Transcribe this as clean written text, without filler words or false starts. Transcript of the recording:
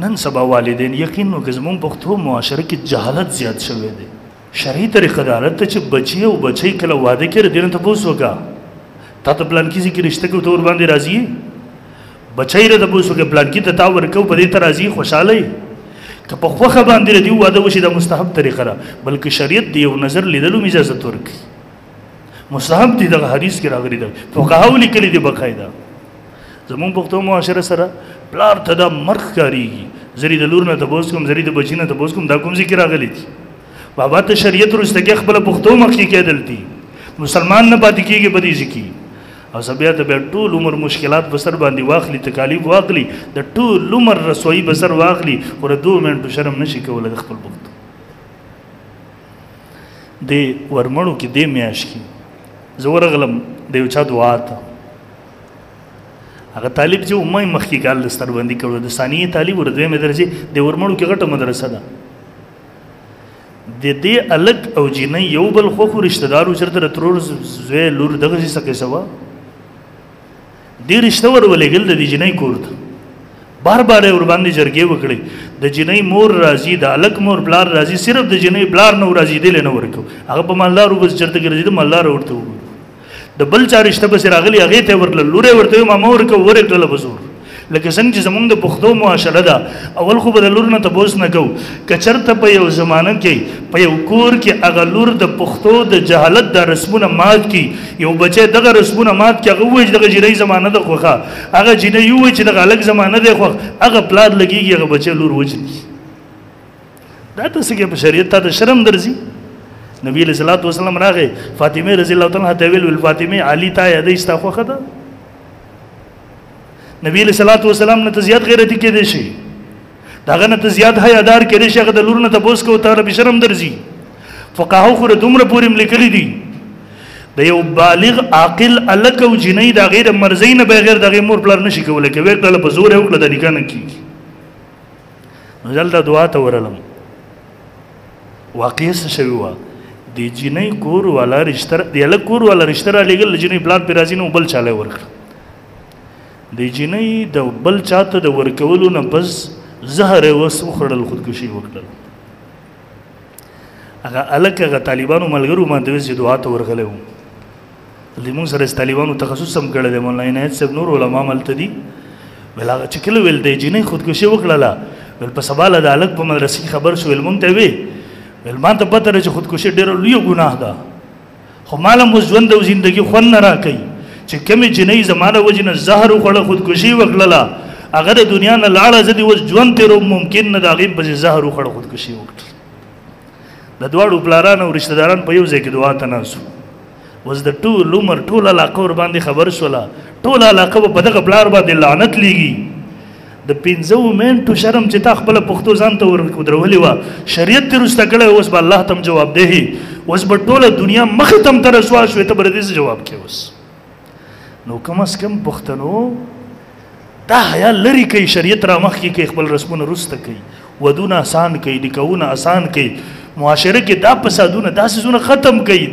نن سبا والدین یقین نو که زموږ پښتو معاشره کې جهالت زیات شوی دی. شرعي طریقه دا ده چې بچی او بچی کله واده کوي، دې نه تپوس وکړه، تا ته پلانکي ځای کې رشته کوي، ته ورباندې راضي یې؟ بچی له تپوس وکړه، پلانکي ته تا ورکوو، په دې ته راضي خوشحاله یې؟ که په خوښه باندې د دې واده وشي دا مستحب طریقه ده، بلکې شریعت د یو نظر لیدلو هم اجازت ورکوي، مستحب دی. دغه حدیث کې راغلي ده، فقهاو لیکلي دي باقاعده. زموږ پښتو معاشره سره پلار ته دا مرګ ښکارېږي، زه د لور نه تپوس کوم، زه د بچي نه تپوس کوم، دا کوم ځای کې راغلي دي؟ بابا ته شریعت وروسته کې خپله پښتو مخکې کېدل دي، مسلمان نه پاتې کېږي په دې ځای کې. او بیا ته بیا ټول عمر مشکلات په سر باندې واخلي، تکالیف واخلي، د ټول عمر رسوایي په سر واخلي، خو د دوو منټو شرم نه شي کولی د خپل پښتو. دې ورمړو کې دې میاشت کې زه ورغلم د یو چا دعا ته، هغه طالب چې ما یې مخکې کال دستربندي کړو، د ثانیې طالب و، د دویمې درجې، د ورمړو کې غټه مدرسه ده. د دې هلک او جینۍ یو بل خوښ و، رشته دار و، چېرته د ترور زوی لور دغسې څه قصه وه. دې رشته ور ولېږل د دې جینۍ کور ته، بار بار یې ورباندې جرګې وکړې. د جینۍ مور راضي، د هلک مور پلار راضي، صرف د جینۍ پلار نه راضي دی نه ورکو، هغه په مالدار و، بس چېرته ګرځېده مالدار ورته وګورو. د بل چا رشته پسې راغلي، هغې ته یې ورکړله، لور یې ورته وویل ما مه ورکوه، ور یې کړله په زور. لکه څنګه چې زموږ د پښتو معاشره ده، اول خو به د لور نه تپوس نه کوو. که چېرته په یو زمانه کې په یو کور کې هغه لور د پښتو د جهالت دا رسمونه مات کړي، یو بچی دغه رسمونه مات کړي، هغه ووایي چې دغه جینۍ زما نه ده خوښه، هغه جینۍ ووایي چې دغه هلک زما نه دی خوښ، هغه پلار لګېږي هغه بچی لور وژني. دا ته څه کوې په شریعت؟ تا ته شرم درځي؟ نبی علیه الصلاة والسلام راغی، فاطمې رضی الله تعالی عنها ته ویل، ویل فاطمې علي تا یادوي، ستا خوښه ده؟ نبی علیه الصلاة والسلام نه ته زیات غیرتي کېدی شي، د هغه نه ته زیات حیادار کېدی شي، هغه د لور نه تپوس کوو، تا له پې شرم درځي. فقهاو خو دومره پورې هم لیکلي دي، د یو بالغ عاقل هلک او جینۍ د هغې د مرضۍ نه بغیر د هغې مور پلار نه شي کولی، که ویې کړله په زور یې وکړه د نکاح نه کېږي. نو دلته دعا ته ورغلم، واقع څه شوې وه، د جینۍ کور والا رشته، د هلک کور والا رشته رالیږل، د جینۍ پلار پرې راضي نه و، بل چا له یې ورکړه. د جینۍ د بل چا ته د ورکولو نه پس زهر یې وس وخوړل، خودکشي وکړل. هغه هلک هغه طالبانو ملګرو ما ته ویل چې دعا ته ورغلی وم، دلته موږ سره طالبانو تخصص هم کړی دی، مولانا عنایت صاحب نور علما هم هلته دي. ویل هغه چې کله ویل د جینۍ خودکشي وکړله، ویل په سبا له د هلک په مدرسې کې خبر شو، ویل مونږ ته ویل، ویل ما ته پته ده چې خودکشي ډېره لویه ګناه ده، خو ما له اوس ژوند او زندګي خوند نه راکوي چې کومې جینۍ زما له وجې نه زهر وخوړه، خودکشي وکړله، هغه د دنیا نه لاړه، زه دې اوس ژوند تېروم ممکن نه ده، هغې پسې زهر وخوړه، خودکشي وکړه. د دواړو پلاران او رشته داران په یو ځای کې دعا ته ناست وو. اوس د ټول عمر ټوله علاقه ورباندې خبر شوله، ټوله علاقه به په دغه پلار باندې لعنت لیږي. د پنځو منټو شرم چې تا خپله پښتو ځان ته ودرولې وه، شریعت دې وروسته کړی، اوس به الله ته هم جواب دی، اوس به ټوله دنیا مخې ته هم ته رسوا شوې، ته به د دې څه جواب کوې اوس؟ نو کم از کم پښتنو دا حیا لرې کوي، شریعت را مخکې کوي، خپل رسمونه وروسته کوي، ودونه اسان کوي، نکاحونه اسان کوي، معاشره کې دا فسادونه دا څیزونه ختم کوي.